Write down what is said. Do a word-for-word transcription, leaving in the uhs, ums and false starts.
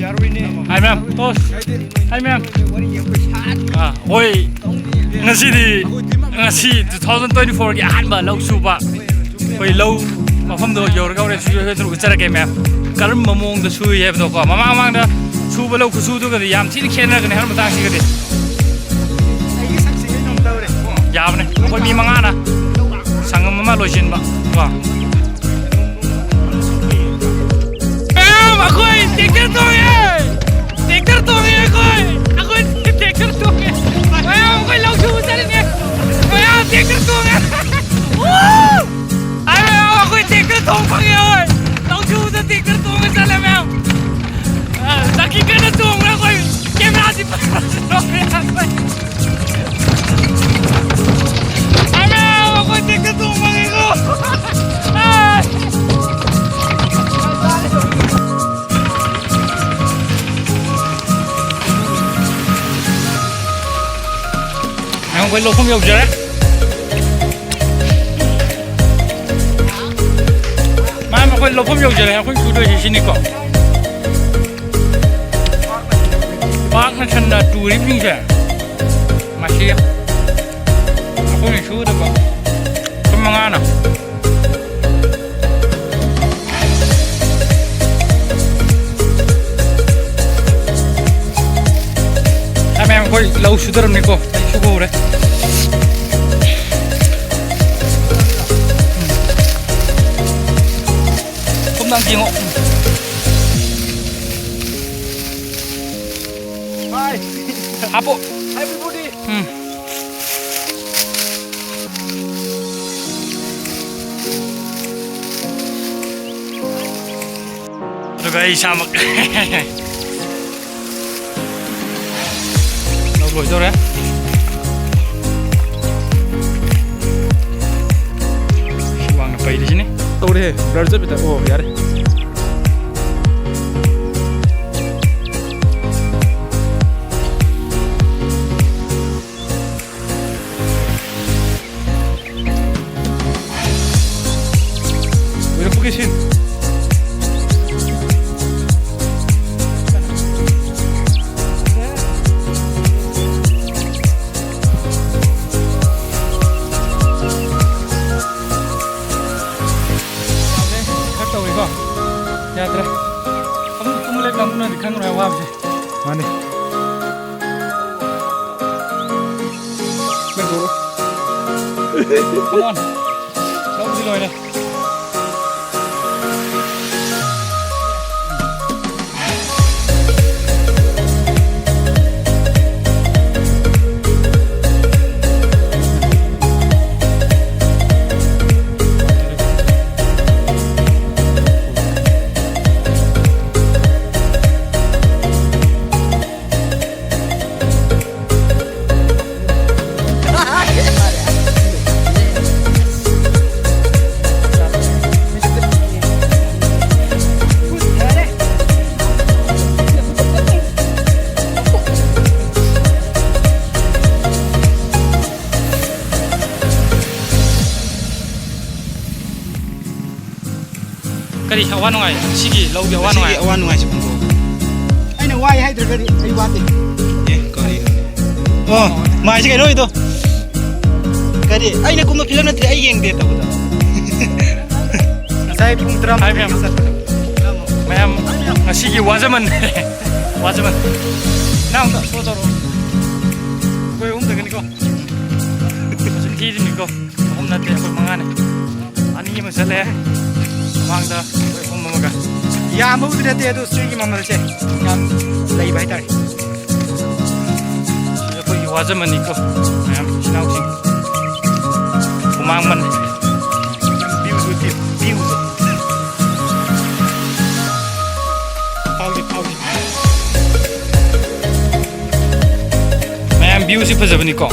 ꯌꯥꯔꯣꯏꯅꯦ꯫ ꯍꯥꯏ ꯃꯌꯥꯝ, ꯇꯣꯁ꯫ ꯍꯥꯏ ꯃꯌꯥꯝ꯫ ꯋꯥꯔꯤ ꯑꯩꯈꯣꯏ ꯁꯥꯠ ꯑꯥ, ꯍꯣꯏ꯫ ꯉꯁꯤꯗꯤ, ꯉꯁꯤ two thousand twenty-four ꯒꯤ ꯑꯍꯥꯟꯕ ꯂꯧ ꯁꯨꯕ꯫ ꯑꯩꯈꯣꯏ ꯂꯧ ꯃꯐꯝꯗꯣ ꯌꯧꯔꯒ ꯍꯣꯔꯦꯟ ꯁꯨ-, ꯁꯨ-, ꯁꯨ-, ꯎꯠꯆꯔꯛꯀꯦ ꯃꯌꯥꯝ꯫ ꯀꯔꯝꯕ ꯃꯑꯣꯡꯗ ꯁꯨꯏ ꯍꯥꯏꯕꯗꯣꯀꯣ꯫ ꯃꯃꯥꯡ ꯃꯃꯥꯡꯗ ꯁꯨꯕ ꯂꯧ ꯈꯨꯁꯨꯗꯨꯒꯗꯤ ꯌꯥꯝ ꯊꯤꯅ ꯈꯦꯠꯅꯔꯒꯅꯤ ꯍꯟꯗꯛ ꯃꯇꯥꯡꯁꯤꯒꯗꯤ꯫ ꯑꯩꯒꯤ ꯁꯛꯁꯤ ꯀꯩꯅꯣꯝ ꯇꯧꯔꯦ꯫ ꯌꯥꯕꯅꯦ꯫ ꯑꯩꯈꯣꯏ ꯃꯤ ꯃꯉꯥꯅ ꯁꯪꯒꯝ ꯑꯃ ꯂꯣꯏꯁꯤꯟꯕ ꯀꯣ꯫ ꯃꯌꯥꯝ, ꯑꯩꯈꯣꯏ tractor ꯇꯣꯡꯉꯦ! Tractor ꯇꯣꯡꯉꯦ ꯑꯩꯈꯣꯏ! ꯑꯩꯈꯣꯏ tractor ꯇꯣꯡꯉꯦ! ꯃꯌꯥꯝ, ꯑꯩꯈꯣꯏ ꯂꯧ ꯁꯨꯕ ꯆꯠꯂꯤꯅꯦ! ꯃꯌꯥꯝ, tractor ꯇꯣꯡꯉꯦ! Woo! ꯑꯩ ꯃꯌꯥꯝ, ꯑꯩꯈꯣꯏ tractor ꯇꯣꯡ ꯐꯪꯉꯦ, ꯍꯣꯏ! ꯂꯧ ꯁꯨꯕꯗ tractor ꯇꯣꯡꯉ ꯆꯠꯂꯦ, ꯃꯌꯥꯝ! ꯑ, ꯆꯥꯛꯀꯤ ꯀꯟꯅ ꯇꯣꯡꯉꯦ ꯑꯩꯈꯣꯏ! Camera ꯁꯤ ꯐꯖꯅ ꯇꯣꯡꯉꯦ ꯑꯩꯈꯣꯏ! ꯑꯩ ꯃꯌꯥꯝ, ꯑꯩꯈꯣꯏ tractor ꯇꯣꯡ ꯐꯪꯉꯦꯀꯣ! ꯑ! ꯃꯌꯥꯝ, ꯑꯩꯈꯣꯏ ꯂꯧꯐꯝ ꯌꯧꯖꯔꯦ꯫ ꯃꯌꯥꯝ, ꯑꯩꯈꯣꯏ ꯂꯧꯐꯝ ꯌꯧꯖꯔꯦ꯫ ꯑꯩꯈꯣꯏ ꯁꯨꯗꯣꯏꯁꯤ ꯁꯤꯅꯤꯀꯣ꯫ ꯄꯥꯛꯅ ꯁꯟꯅ ꯇꯨꯔꯤꯕꯁꯤꯡꯁꯦ ꯃꯁꯤ ꯑꯩꯈꯣꯏꯅ ꯁꯨꯒꯗꯕ꯫ ꯑꯩꯈꯣꯏ ꯃꯉꯥꯅ꯫ ꯁꯥ ꯃꯌꯥꯝ, ꯑꯩꯈꯣꯏ ꯂꯧ ꯁꯨꯗꯧꯔꯕꯅꯤꯀꯣ꯫ ꯑꯩ ꯁꯨꯕ ꯍꯧꯔꯦ꯫ ꯁꯣꯝꯗ ꯑꯝꯇ ꯌꯦꯡꯉꯣ꯫ ꯍꯥꯏ꯫ ꯍꯥꯞꯄꯣ꯫ Happy birthday꯫ ꯎꯝ꯫ ꯑꯗꯨꯒ ꯑꯩ ꯏꯁꯥꯃꯛ ꯂꯧ ꯂꯣꯏꯗꯧꯔꯦ꯫ ꯁꯤ ꯋꯥꯡꯅ ꯄꯩꯔꯤꯁꯤꯅꯤ꯫ ꯇꯧꯔꯦꯍꯦ, blur ꯆꯠꯄꯤꯗ꯫ ꯑꯣ, ꯌꯥꯔꯦ꯫ ꯂꯣꯏꯔꯛꯄꯒꯤ scene꯫ ꯅꯪꯅꯗꯤ ꯈꯪꯉꯔꯣꯏ ꯑꯋꯥꯕꯁꯦ꯫ ꯃꯥꯅꯤ꯫ Come on꯫ ꯂꯧꯕꯗꯤ ꯂꯣꯏꯔꯦ꯫ ꯀꯔꯤ ꯑꯋꯥ ꯅꯨꯡꯉꯥꯏ? ꯁꯤꯒꯤ ꯂꯧꯒꯤ ꯑꯋꯥ ꯉꯁꯤꯒꯤ ꯅꯨꯡꯉꯥꯏ? ꯑꯋꯥ ꯅꯨꯡꯉꯥꯏꯁꯤ ꯐꯣꯡꯗꯣꯛꯑꯣ꯫ ꯑꯩꯅ ꯋꯥꯏ ꯍꯥꯏꯗ꯭ꯔꯒꯗꯤ ꯑꯩ ꯋꯥꯗꯦ꯫ ꯑꯦ, ꯀꯔꯤ? ꯑꯣ, ꯃꯥꯏꯁꯦ ꯀꯩꯅꯣ ꯑꯣꯏꯗꯣ꯫ ꯀꯔꯤ? ꯑꯩꯅ ꯀꯨꯝꯕ ꯐꯤꯂꯝ ꯅꯠꯇ꯭ꯔꯦ, ꯑꯩ ꯌꯦꯡꯗꯦ ꯇꯧꯕꯗꯣ꯫ ꯉꯁꯥꯏ ꯄꯨꯡ ꯇꯔꯥ ꯍꯥꯏ ꯃꯌꯥꯝ꯫ ꯆꯠꯄꯗꯣ꯫ ꯃꯌꯥꯝ, ꯉꯁꯤꯒꯤ ꯋꯥꯖꯃꯟ꯫ ꯋꯥꯖꯃꯟ꯫ ꯅꯪ ꯑꯝꯇ ꯁꯣ ꯇꯧꯔꯣ꯫ ꯑꯩꯈꯣꯏ ꯑꯍꯨꯝꯗꯒꯤꯅꯤꯀꯣ꯫ ꯊꯤꯔꯤꯅꯤꯀꯣ꯫ ꯑꯍꯨꯝ ꯅꯠꯇꯦ, ꯑꯩꯈꯣꯏ ꯃꯉꯥꯅꯦ꯫ ꯑꯅꯤ ꯑꯃ ꯆꯠꯂꯦ꯫ ꯃꯃꯥꯡꯗ ꯑꯩꯈꯣꯏ ꯑꯍꯨꯝ ꯑꯃꯒ꯫ ꯌꯥꯝꯕꯕꯨꯗꯤ ꯅꯠꯇꯦ, ꯑꯗꯣ ꯁꯤꯒꯤ ꯃꯃꯜꯁꯦ ꯌꯥꯝ ꯂꯩꯕ ꯍꯥꯏꯇꯥꯔꯦ꯫ ꯑꯩꯈꯣꯏꯒꯤ ꯋꯥꯖꯃꯟꯅꯤꯀꯣ, ꯃꯌꯥꯝ ꯏꯆꯤꯟ ꯏꯅꯥꯎꯁꯤꯡ꯫ ꯍꯨꯃꯥꯡꯃꯟ꯫ View ꯁꯦ, view ꯁꯦ꯫ ꯐꯥꯎꯁꯦ, ꯐꯥꯎꯁꯦ꯫ ꯃꯌꯥꯝ view ꯁꯤ ꯐꯖꯕꯅꯤꯀꯣ꯫